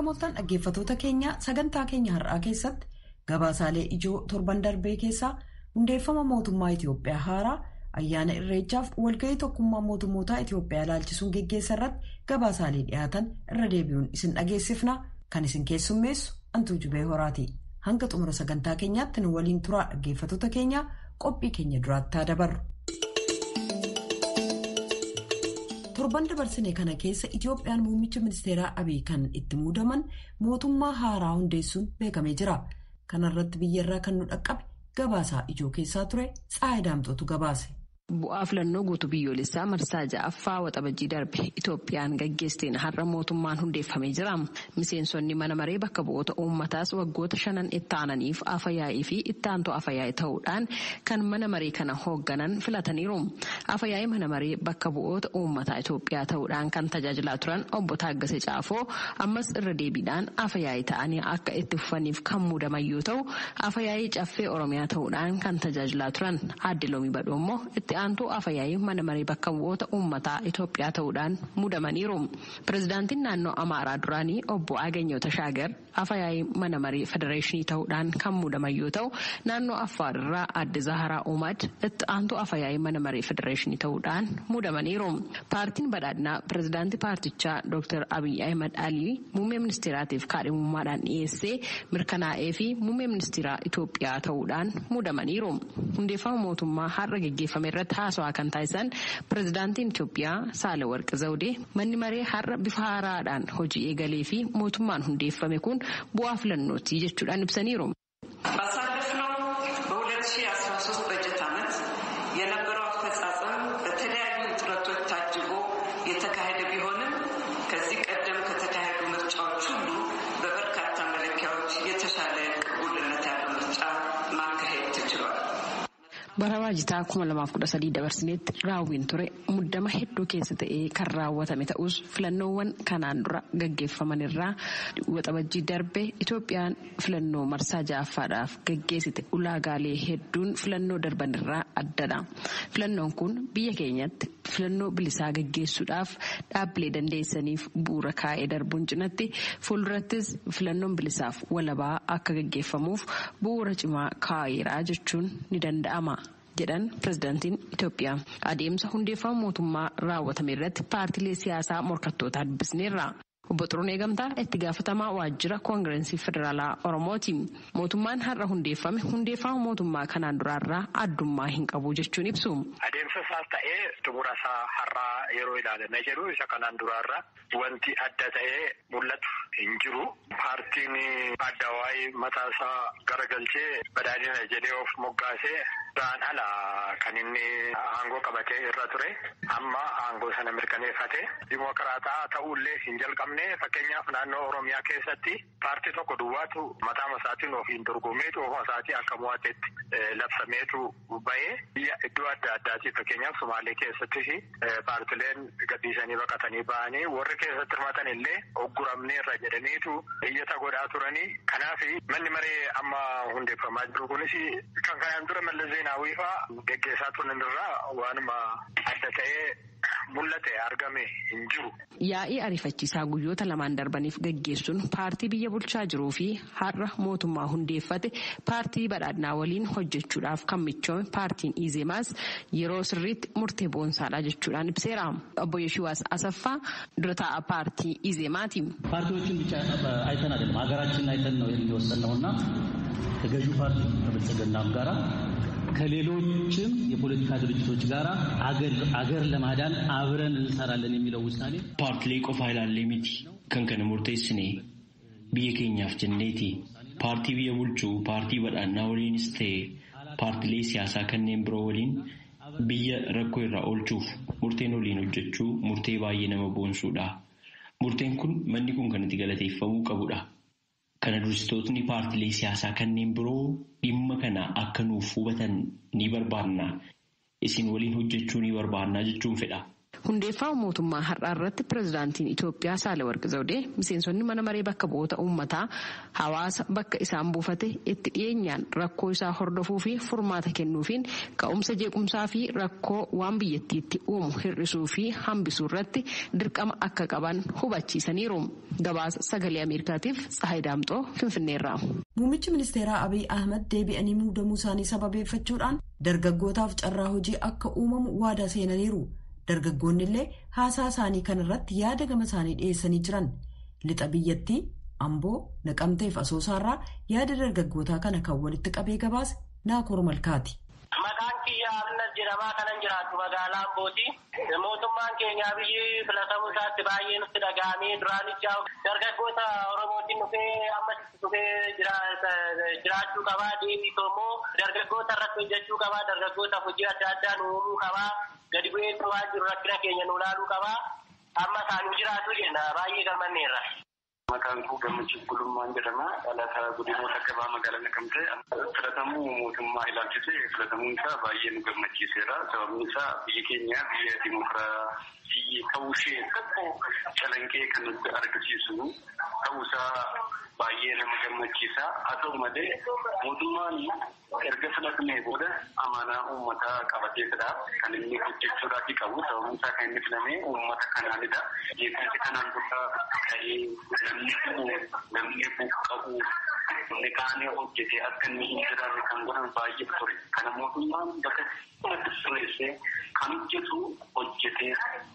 Akkam ooltan, dhaggeeffatoota keenya. Sagantaa keenya har'aa keessatti gabaasaalee ijoo torban darbee keessaa hundeeffama mootummaa Itiyoophiyaa haaraa, ayyaana Irreechaaf walga'ii Tokkummaa Mootummoota Itiyoophiyaa ilaalchisuun geggeessa irratti gabaasaalee dhiyaatan irra deebi'uun isin dhageessifna. Kan isin keessummeessu Antuu Jubee Horaati. Hanga xumura sagantaa keenyaatti nu waliin turaa, dhaggeeffatoota keenya. Qophii keenya duraatti haa dabarru. Torban dabarsine kana keessa Itiyoophiyaan muummicha ministeeraa Abiy kan itti muudaman mootummaa haaraa hundeessuun beekamee jira. Kana irratti biyyarraa kan nu dhaqqabe gabaasaa ijoo keessaa ture Tsaayi Daamxootu gabaase. Bu'aa filannoo guutuu biyyoolessaa marsaa ja'affaa Waxabajjii darbe Itoophiyaan gaggeessiteen har'a mootummaan hundeeffamee jira. Miseensonni mana maree bakka bu'oota uummataas waggoota 5n itti aananiif afayaa'ii fi itti aantuu afayaa'ii ta'uudhaan kan mana maree kana hoogganan filataniiru. Afayaa'ii mana maree bakka bu'oota uummataa Itoophiyaa ta'uudhaan kan tajaajilaa turan obbo Taaggasee Caafoo ammas irra deebiidhaan afayaa'ii ta'anii akka itti fufaniif kan muudaman yoo ta'u, afayaa'ii Caffee Oromiyaa ta'uudhaan kan tajaajilaa turan aadde Loomii Badhoo immoo itti aantuu afayaa'ii mana maree bakka bu'oota uummataa Itoophiyaa ta'uudhaan muudamaniiru. Pireezidaantiin naannoo Amaaraa duraanii obbo Aganyoo Tashaagar afayaa'ii mana maree federeeshinii ta'uudhaan kan muudaman yoo ta'u, naannoo Affaar irraa aadde Zaharaa Umad itti aantuu afayaa'ii mana maree federeeshinii ta'uudhaan muudamaniiru. Paartiin Badhaadhinaa pireezidaantii paartichaa Dr. Abiy Ahimad Alii muummee ministeeraatiif kaadhimummaadhaan dhiyeessee mirkanaa'ee fi muummee ministeeraa Itoophiyaa ta'uudhaan muudamaniiru. Hundeeffama mootummaa har'a geggeeffame irratti haasawaa kan taasisan pireezidaantiin Itoophiyaa Saalawarqi Zawudee manni maree har'a bifa haaraadhaan hojii eegalee fi mootummaan hundeeffame kun bu'aa filannooti jechuudhaan ibsaniiru. ባሳለፍነው በ2013 በጀት ዓመት የነበረው አፈጻጸም በተለያዩ ውጥረቶች ታጅቦ የተካሄደ ቢሆንም ከዚህ ቀደም ከተካሄዱ ምርጫዎች ሁሉ በበርካታ መለኪያዎች የተሻለ ቅቡልነት ያለው ምርጫ ማካሄድ ተችሏል። Bara baajataa 2013 dabarsinetti raawwiin ture muddama hedduu keessa ta'ee kan raawwatame ta'us, filannoowwan kanaan dura gaggeeffaman irraa Waxabajjii darbe Itoophiyaan filannoo marsaa ja'affaadhaaf gaggeessite ulaagaalee hedduun filannoo darban irraa addadha. Filannoon kun biyya keenyatti filannoo bilisaa gaggeessuudhaaf dhaabbilee dandeessaniif bu'uura kaa'ee darbuun cinatti, fuuldurattis filannoon bilisaaf walabaa akka gaggeeffamuuf bu'uura cimaa kaa'eera jechuun ni danda'ama, jedhan pirezidaantiin Itoophiyaa. Adeemsa hundeeffama mootummaa raawwatame irratti paartiilee siyaasaa morkattootaa dubbisneerra. Obbo Xuruunee Gamtaa itti gaafatamaa waajjira Koongirensii Federaalaa Oromooti. Mootummaan har'a hundeeffame hundeeffama mootummaa kanaan duraarraa addummaa hin qabu jechuun ibsu. Adeemsa isaas ta'ee xumura isaa har'aa yeroo ilaalamee jedhu, isa kanaan duraarraa wanti adda ta'ee mul'atu hin jiru. Paartiin Addawaayii mataa isaa garagalchee Badhaadhina jedhee of moggaasee duraan ala kan inni aangoo qabatee irra ture, amma aangoo sana mirkaneeffate dimokiraataa ta'ullee hin jalqabne. Fakkeenyaaf, naannoo Oromiyaa keessatti paartii tokko duwwaatu mataa isaatiin ofiin dorgomeetu ofuma isaatii akka mo'atetti labsameetu bahee. Biyya iddoo adda addaatii, fakkeenyaaf Sumaalee keessattis, paartileen gadhiisanii baqatanii bahanii warri keessatti hirmaatan illee ogguramneerra jedhaniitu iyyata godhaa turanii. Kanaaf manni maree amma hundeeffamaa jiru kunis kan kanaan dura Mallas Zeenaawii fa'aa geggeessaa turan irraa waanuma adda ta'ee mul'ate argame hin jiru. Yaa'ii ariifachiisaa guyyoota lamaan darbaniif gaggeessuun paartii biyya bulchaa jiruu fi har'a mootummaa hundeeffate paartii Badhaadhinaa waliin hojjechuudhaaf kan michoome paartiin Izeemaas yeroo sirriitti murtee boonsaadha jechuudhaan ibseera. Obbo Yeshiwaas Asaffaa dura taa'aa paartii Izeemaati. ፓርቲዎችን ብቻ አይተን አይደለም፣ ሀገራችንን አይተን ነው የሚወሰነው እና ከገዢው ፓርቲ ከብልጽግናም ጋራ ከሌሎችም የፖለቲካ ድርጅቶች ጋር አገር ለማዳን አብረን እንሰራለን የሚለው ውሳኔ Paartilee qofa ilaallee miti kan kana murteessine, biyya keenyaaf jenneeti. Paartii biyya bulchuu paartii Badhaadhinaa waliinis ta'e paartilee siyaasaa kanneen biroo waliin biyya rakkoo irraa oolchuuf murteen waliin hojjechuu murtee baay'ee nama boonsuudha. Murteen kun manni kun kan itti galateeffamuu qabudha. Kana dursitootni paartilee siyaasaa kanneen biroo dhimma kana akka nuuf hubatan ni barbaanna. Isin waliin hojjechuu ni barbaanna jechuun fedha. Hundeeffama mootummaa har'aa irratti pirezidaantiin Itoophiyaa Saahilawarqi Zawudee miseensonni mana maree bakka bu'oota uummataa hawaasa bakka isaan buufate itti dhiyeenyaan rakkoo isaa hordofuu fi furmaata kennuufiin ka'umsa jeequmsaa fi rakkoo waan biyyattiitti uumu hir'isuu fi hambisuu irratti dirqama akka qaban hubachiisaniiru. Gabaasa sagalee Ameerikaatiif Tsahaay Daamxoo Finfinneerraa. Muummichi ministeeraa Abiy Ahmed deebi'anii muudamuu isaanii sababeeffachuudhaan dargaggootaaf carraa hojii akka uumamu waadaa seenaniiru. Dargaggoonni illee haasaa isaanii kanarratti yaada gama isaanii dhiyeessanii jiran. Lixa biyyattii Amboo, Naqamtee fi Asoosaarraa yaada dargaggootaa kana kan walitti qabee gabaase Naakoor Malkaati. Maqaan kiyya Abinnas jedhamaa kanan jiraatu magaalaa Ambooti. Mootummaan keenya biyyi filatamuu isaatti baay'ee nutti dhaga'amee duraanicha dargaggoota Oromootiin dhufee ammas dhufee jiraachuu qabaa. Deebiitu immoo dargaggoota irratti hojjechuu qabaa. Dargaggoota hojii adda addaa nu uumuu qabaa. Gadi bu'ee waan jiru rakkina keenya nu ilaaluu qabaa. Amma isaanii jiraatu jenna baay'ee gammanneerra. Maqaan koo Gammachuu Gulummaan jedhama. Dhalataa godinoota gabaa magaalaa Naqamtee. Filatamuu mootummaa ilaalchisee filatamuun isaa baay'ee nu gammachiiseera. Sababni isaa biyyi keenya biyya dimokiraasii ta'uu ishee tokko calanqee kan nutti argisiisu ta'uusaa baay'ee nama gammachiisa. Haa ta'u malee mootummaan erga filatamee booda amaanaa uummataa qabateetidha. Kan inni hojjechuudhaaf qabu sababni isaa kan inni filame uummata kanaanidha. Jeequmsi kanaan dura ka'ee namni bu'u, namni buqqa'u, namni kaanee hojjetee akka inni hin jiraanne kan godhan baay'ee ture. Kana mootummaan bakka kanatti sirreessee kan hojjetu hojjetee,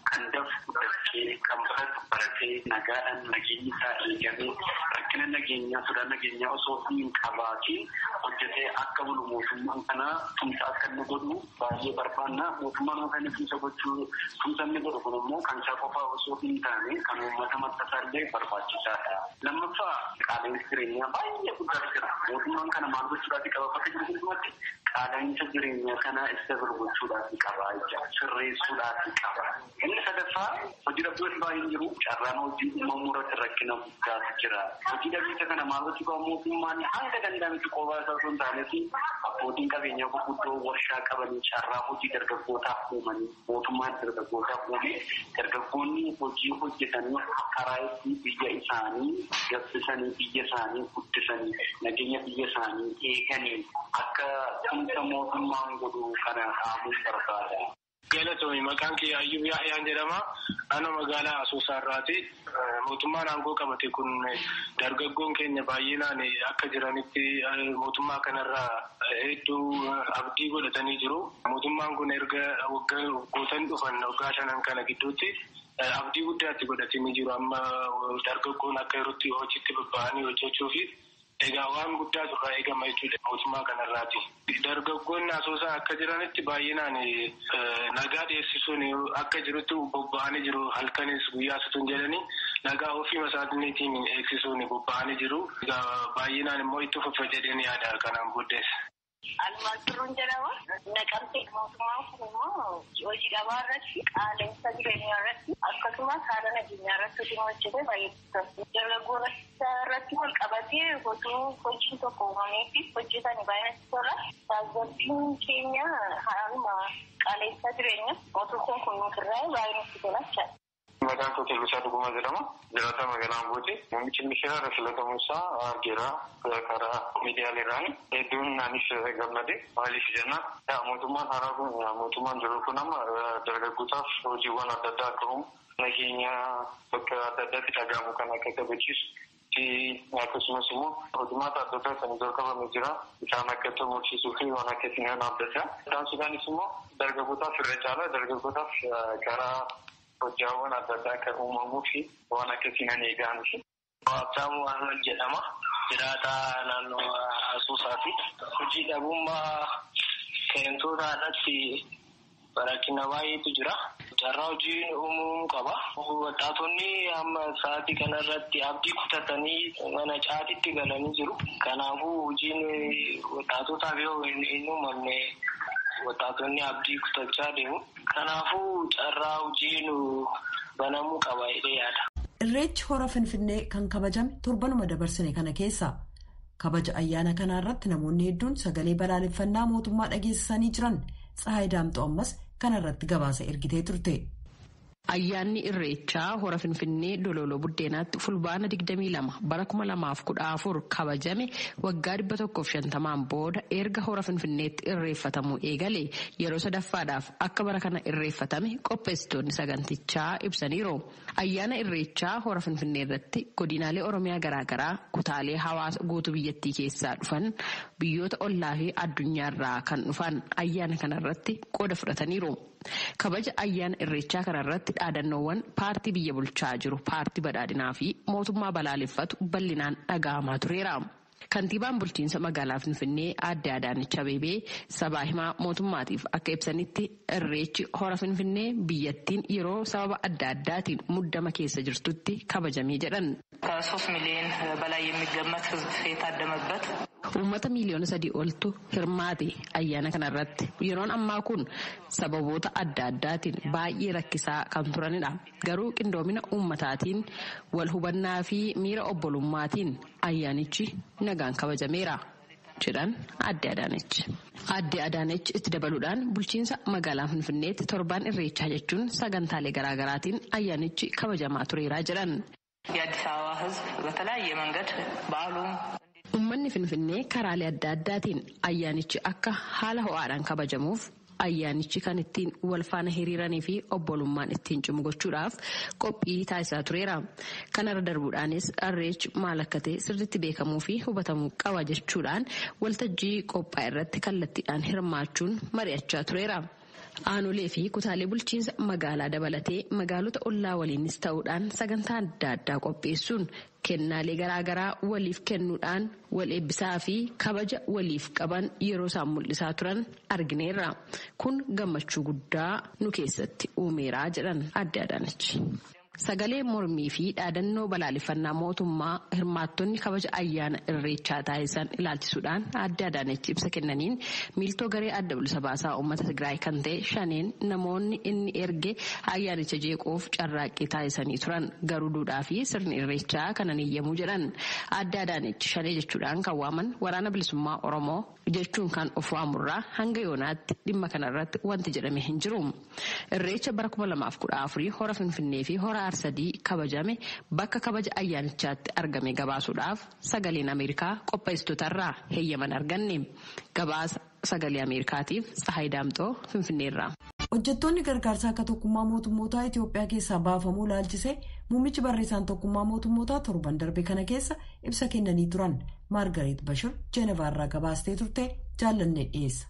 kan dafu dafqee, kan baratu baratee, nagaadhaan nageenyi isaa eegamee rakkina nageenyaa sodaa nageenyaa osoo hin qabaatiin hojjetee akka bulu mootummaan kana tumsa akka inni godhu baay'ee barbaanna. Mootummaan kan inni tumsa gochuu tumsa inni godhu kun immoo kan isaa qofaa osoo hin taane kan uummata mattaasaa barbaachisaadha. Lammaffaa qaala'insi jireenyaa baay'ee guddaa jira. Mootummaan kana maal gochuudhaaf qaba bakka jiru hundumatti qaala'insa jireenyaa kana isa gochuudhaaf qaba jecha sirreessuudhaaf qaba. Inni sadaffaa hojii dhabdoonni baay'een jiru. Carraan hojii uumamuu irratti rakkina guddaatu jira. Hojii dhabiinsa kana maal gochuu qaba mootummaan hanga danda'ametti qofaa isaa osoo hin taaneef abbootiin qabeenyaa gurguddoo warshaa qabanii carraa hojii dargaggootaaf uumanii mootummaan dargaggootaaf uume dargaggoonni hojii hojjetanii karaa itti biyya isaanii gabbisanii biyya isaanii guddisanii nageenya biyya isaanii eeganii akka tumsa mootummaan godhu kana dhaamuu barbaada. Galatoomi maqaan kiyya Ayyub Yaahyaan jedhama. Naannoo magaalaa Asoosaa irraati. Mootummaan aangoo qabate kun dargaggoon keenya baay'inaan akka jiranitti mootummaa kanarraa hedduu abdii godhatanii jiru. Mootummaan kun erga waggootan dhufan waggaa shanan kana gidduutti abdii guddaatti godhatanii jiru. Amma dargaggoon akka yerootti hojiitti bobba'anii hojjechuu fi egaa waan guddaatu irraa eegama jechuudha mootummaa kanarraati. Dargaggoonni Asoosaa akka jiranitti baay'inaan nagaa dhiyeessisuun akka jirutti bobba'anii jiru. Halkanis guyyaas osoo hin jedhani nagaa ofii isaaniitiin eegsisuun bobba'anii jiru. Baay'inaan immoo itti fufa jedheen yaada kanaan booddees. Almaaz Birruun jedhama. Naqamtee mootummaan kun immoo hojii dhabaa irratti, qaala'insa jireenyaa irratti akkasumas haala nageenyaa irratti hojii hojjete baay'ee dargaggoota irratti wal qabatee otoo hojiin tokko uumamee fi hojjetan baay'ee tola. Tasgabbiin keenya haaluma qaala'insa jireenyaa mootummaan kun nuuf irraa baay'ee nutti tola jechaadha. Maqaan koo Teellisaa Dhugumaa jedhama. Jiraataa magaalaa Ambooti. Muummichi ministeeraa filatamuu isaa argeera karaa miidiyaaleerraan. Hedduun anis gammade. Maaliif jenna mootummaan haaraa kun mootummaan jiru kun amma dargaggootaaf hojiiwwan adda addaa akka uumu nageenya bakka adda addaatti dhagahamu kan akka kabachiisu akkasumas immoo hojimaata adda addaa kan jalqabame jira. Isaan akka xumursiisuu fi waan akkasii kan adda addaa. Immoo dargaggootaaf irra caala dargaggootaaf karaa hojjaawwan adda addaa akka uumamuu fi waan akkasii nan eegaan. Abtaamuu Ahmed jedhama. Jiraataa naannoo Asoosaati. Hojii dhabummaa seentoota irratti rakkina baay'eetu jira. Carraa hojii uumamuu qaba. Wattaatonni amma sa'aatii kanarratti abdii kutatanii mana caatitti galanii jiru. Kanaafuu hojiin wattaatotaaf yoo hin uumamne wattaatonni abdii kutachaa deemu. Kanaafuu carraa hojiin banamuu qaba jedhee yaada. Irreechi hora Finfinnee kan kabajame torbanuma dabarsine kana keessa. Kabaja ayyaana kanaa irratti namoonni hedduun sagalee balaaleffannaa mootummaa dhageessisanii jiran Tsahaay Daamxoo ammas kana irratti gabaasa ergitee turte. Ayyaanni Irreechaa hora Finfinnee Dololoo Buddeenaatti fulbaana 22 bara 2014 kabajame waggaa 150 booda erga hora Finfinneetti irreeffatamuu eegale yeroo sadaffaadhaaf akka bara kana irreeffatame qopheessitoonni sagantichaa ibsaniiru. Ayyaana Irreechaa hora Finfinnee irratti godinaalee Oromiyaa garaagaraa kutaalee hawaasa guutuu biyyattii keessaa dhufan biyyoota ollaa fi addunyaarraa kan dhufan ayyaana kanarratti qooda fudhataniiru. Kabaja ayyaana Irreechaa kanarratti dhaadannoowwan paartii biyya bulchaa jiru paartii badhaadhinaa fi mootummaa balaaleffatu bal'inaan dhaga'amaa tureera. Kantiibaan bulchiinsa magaalaa Finfinnee aadde Adaanech Abeebee sabaa himaa mootummaatiif akka ibsanitti irreechi hora Finfinnee biyyattiin yeroo sababa adda addaatiin muddama keessa jirtutti kabajamee jedhan. ከሶስት ሚሊዮን በላይ የሚገመት ሕዝብ የታደመበት Uummata miiliyoona 3 oltu hirmaate ayyaana kanarratti yeroon ammaa kun sababoota adda addaatiin baay'ee rakkisaa kan turanidha. Garuu qindoomina uummataatiin wal hubannaa fi miira obbolummaatiin ayyaanichi nagaan kabajameera jedhan aadde Adaanech. Aadde Adaanech itti dabaluudhaan bulchiinsa magaalaa Finfinneetti torbaan irreechaa jechuun sagantaalee garaagaraatiin ayyaanichi kabajamaa tureera jedhan. የአዲስ አበባ ሕዝብ በተለያየ መንገድ በዓሉም Uummanni Finfinnee karaalee adda addaatiin ayyaanichi akka haala ho'aadhaan kabajamuuf ayyaanichi kan ittiin wal faana hiriiranii fi obbolummaan ittiin cimu gochuudhaaf qophii taasisaa tureera. Kanarra darbuudhaanis irreechi maal akka ta'e sirriitti beekamuu fi hubatamuu qaba jechuudhaan waltajjii qophaa'e irratti kallattiidhaan hirmaachuun mari'achaa tureera. Aanolee fi kutaalee bulchiinsa magaalaa dabalatee magaalota ollaa waliinis ta'uudhaan sagantaa adda addaa qopheessuun kennaalee garaagaraa waliif kennuudhaan wal eebbisaa fi kabaja waliif qaban yeroo isaan mul'isaa turan argineerra. Kun gammachuu guddaa nu keessatti uumeeraa jedhan aadde Adaanech. Sagalee mormii fi dhaadannoo balaaleffannaa mootummaa hirmaattonni kabaja ayyaana irreechaa taasisan ilaalchisuudhaan aadde Adaanech ibsa kennaniin miiltoo garee adda bilisa baasaa uummata Tigraay kan ta'e shaneen namoonni inni erge ayyaanicha jeequuf carraaqqii taasisanii turan garuu duudhaa fi sirni irreechaa kanan eeyyamuu jedhan aadde Adaanech shanee jechuudhaan kan waaman waraana bilisummaa Oromoo jechuun kan of waamurraa hanga yoonaatti dhimma kanarratti wanti jedhame hin jiru. Irreecha bara 2014 hora Finfinnee fi hora Arsadii kabajame bakka kabaja ayyaanichaatti argame gabaasuudhaaf sagaleen Ameerikaa qopheessitootarraa heeyyaman arganne. Gabaasa sagalee Ameerikaatiif Tsahaay Daamxoo Finfinneerraa. Hojjettoonni gargaarsaa akka tokkummaa mootummootaa Itoophiyaa keessaa baafamuu laalchisee muummichi barreessaan tokkummaa mootummootaa torban darbe kana keessa ibsa kennanii turan. Maargareet Bashir Jeenevaarraa gabaastee turte jaallanne dhiyeessa.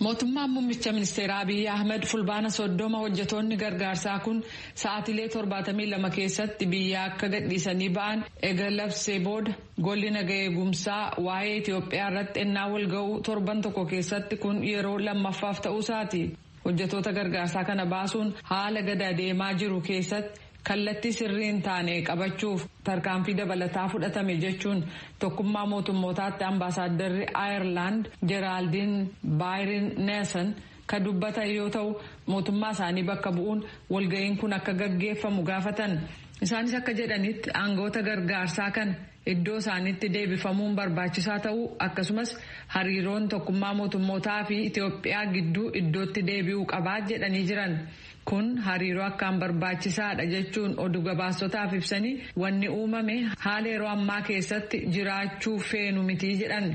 Mootummaan muummicha ministeeraa Abiyyi Ahmed fulbaana 30 hojjetoonni gargaarsaa kun sa'aatilee 72 keessatti biyya akka gadhiisanii ba'an eega labsee booda golli naga eegumsaa waa'ee Itoophiyaa irratti ennaa wal ga'uu torban tokko keessatti kun yeroo lammaffaaf ta'uu isaati. Hojjetoota gargaarsaa kana baasuun haala gad adeemaa jiru keessatti kallattii sirrii hin taane qabachuuf tarkaanfii dabalataa fudhatame jechuun tokkummaa mootummootaatti ambaasaaddarri Aayerlaand Jeraaldiin Baayirin Neesan kan dubbatan yoo ta'u mootummaa isaanii bakka bu'uun walga'iin kun akka gaggeeffamu gaafatan. Isaanis akka jedhanitti aangoota gargaarsaa kana iddoo isaaniitti deebifamuun barbaachisaa ta'uu akkasumas hariiroon tokkummaa mootummootaa fi Itoophiyaa gidduu iddootti deebi'uu qabaa jedhanii jiran. Kun hariiroo akkaan barbaachisaadha jechuun oduu gabaasotaaf ibsanii wanni uumame haala yeroo ammaa keessatti jiraachuu feenu mitii jedhan.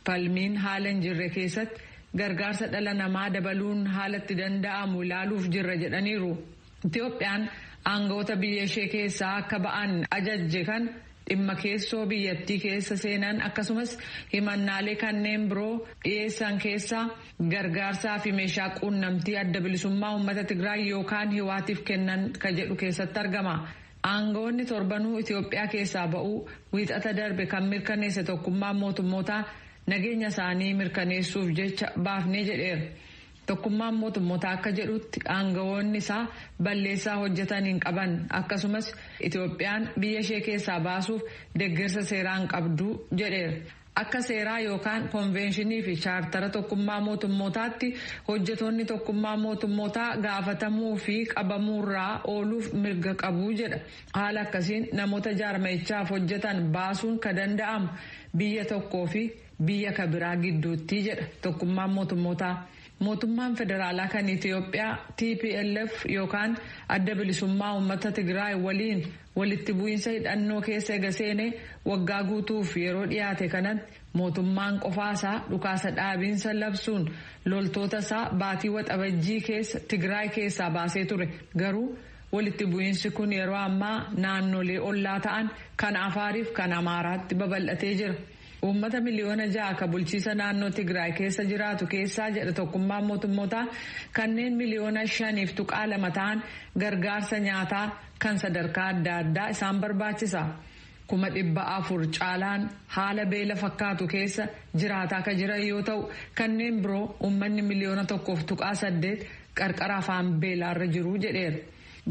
Falmiin haala hin jirre keessatti gargaarsa dhala namaa dabaluun haalatti danda'amu ilaaluuf jirra jedhaniiru. Itoophiyaan aangoota biyya ishee keessaa akka ba'an ajajje kan dhimma keessoo biyyattii keessa seenan akkasumas himannaalee kanneen biroo dhiyeessan keessaa gargaarsaa fi meeshaa quunnamtii adda bilisummaa uummata Tigraay yookaan hiwaatiif kennan ka jedhu keessatti argama. Aangoonni torbanuu Itoophiyaa keessaa ba'uu wiixata darbe kan mirkaneesse tokkummaan mootummootaa nageenya isaanii mirkaneessuuf jecha baafnee jedheera. Tokkummaan mootummootaa akka jedhutti aangawoonni isaa balleessaa hojjetan hin qaban akkasumas Itoophiyaan biyya ishee keessaa baasuuf deeggarsa seeraa hin qabdu jedheera. Akka seeraa yookaan koonvenshinii fi chaartara tokkummaa mootummootaatti hojjetoonni tokkummaa mootummootaa gaafatamuu fi qabamuurraa ooluuf mirga qabu jedha. Haala akkasiin namoota jaarmayichaaf hojjetan baasuun ka danda'amu biyya tokkoo fi biyya ka biraa gidduutti jedha tokkummaan mootummootaa. Mootummaan federaalaa kan Itiyoophiyaa TPLF yookaan adda bilisummaa uummata Tigraay waliin walitti bu'iinsa hidhannoo keessa ega seenee waggaa guutuuf yeroo dhiyaate kanatti mootummaan qofaasaa dhukaasa dhaabiinsa labsuun loltoota isaa baatii waxabajjii keessa Tigraay keessaa baasee ture. Garuu walitti bu'iinsi kun yeroo ammaa naannolee ollaa ta'an kan Afaariif kan Amaaraatti babal'atee jira. Uummata miliyoona 6 ka bulchiisa naannoo Tigraay keessa jiraatu keessaa jedha tokkummaan mootummootaa kanneen miliyoona 5.2 ta'an gargaarsa nyaataa kan sadarkaa adda addaa isaan barbaachisa. 400,000 caalaan haala beela fakkaatu keessa jiraataa ka jiran yoo ta'u kanneen biroo uummanni miliyoona 1.8 qarqara afaan beelaarra jiru jedheera.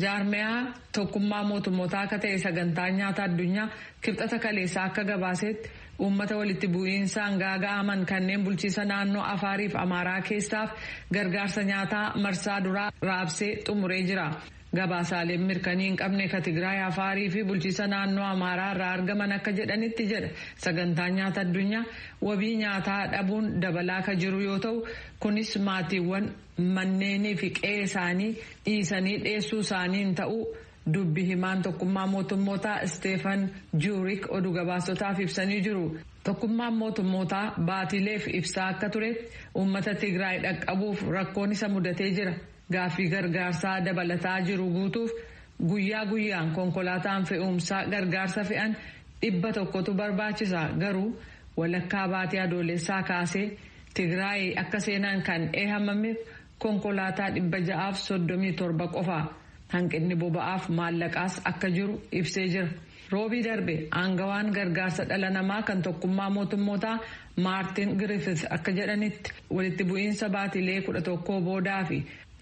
Jaarmiyaa tokkummaa mootummootaa akka ta'e sagantaa nyaata addunyaa kibxata kaleessaa akka gabaasetti uummata walitti bu'iinsaan gaaga'aman kanneen bulchiisa naannoo Afaariif Amaaraa keessaaf gargaarsa nyaataa marsaa duraa raabsee xumuree jira. Gabaasaaleen mirkanii hin qabne ka Tigraay, Afaarii fi bulchiisa naannoo Amaaraa irraa argaman akka jedhanitti jedha sagantaan nyaata addunyaa wabii nyaataa dhabuun dabalaa ka jiru yoo ta'u kunis maatiiwwan manneenii fi qe'ee isaanii dhiisanii dheessuu isaaniin ta'uu dubbi himaan tokkummaa mootummootaa Isteefan Juurik oduu gabaasotaaf ibsanii jiru. Tokkummaan mootummootaa baatileef ibsaa akka turetti uummata Tigraay dhaqqabuuf rakkoon isa mudatee jira. Gaaffii gargaarsaa dabalataa jiru guutuuf guyyaa guyyaan konkolaataan fe'umsaa gargaarsa fe'an 100tu barbaachisa. Garuu walakkaa baatii adoolessaa kaasee Tigraay akka seenaan kan eehamameef konkolaataa 637 qofa. Hanqinni boba'aaf maallaqaas akka jiru ibsee jira. Roobii darbe aangawaan gargaarsa dhala namaa kan tokkummaa mootummootaa Maartin Griffith akka jedhanitti walitti bu'iinsa baatilee 11 boodaa fi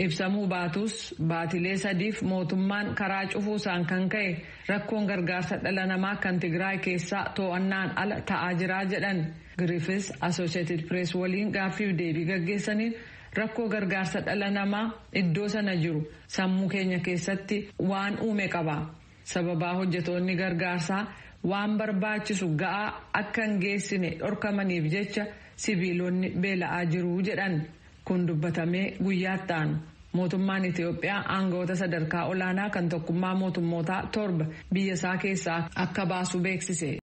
ibsamuu baatus baatilee sadiif mootummaan karaa cufuusaan kan ka'e rakkoon gargaarsa dhala namaa kan Tigraay keessaa to'annaan ala ta'aa jiraa jedhan. Griffith Associated Press waliin gaaffiif deebii gaggeessaniin rakkoo gargaarsa dhala namaa iddoo sana jiru sammuu keenya keessatti waan uume qaba. Sababaa hojjetoonni gargaarsaa waan barbaachisu ga'aa akka hin geessine dhorkamaniif jecha sibiilonni beela'aa jiru jedhan. Kun dubbatamee guyyaatti aanu mootummaan Itiyoophiyaa aangawoota sadarkaa olaanaa kan tokkummaa mootummootaa 7 biyya isaa keessaa akka baasu beeksise.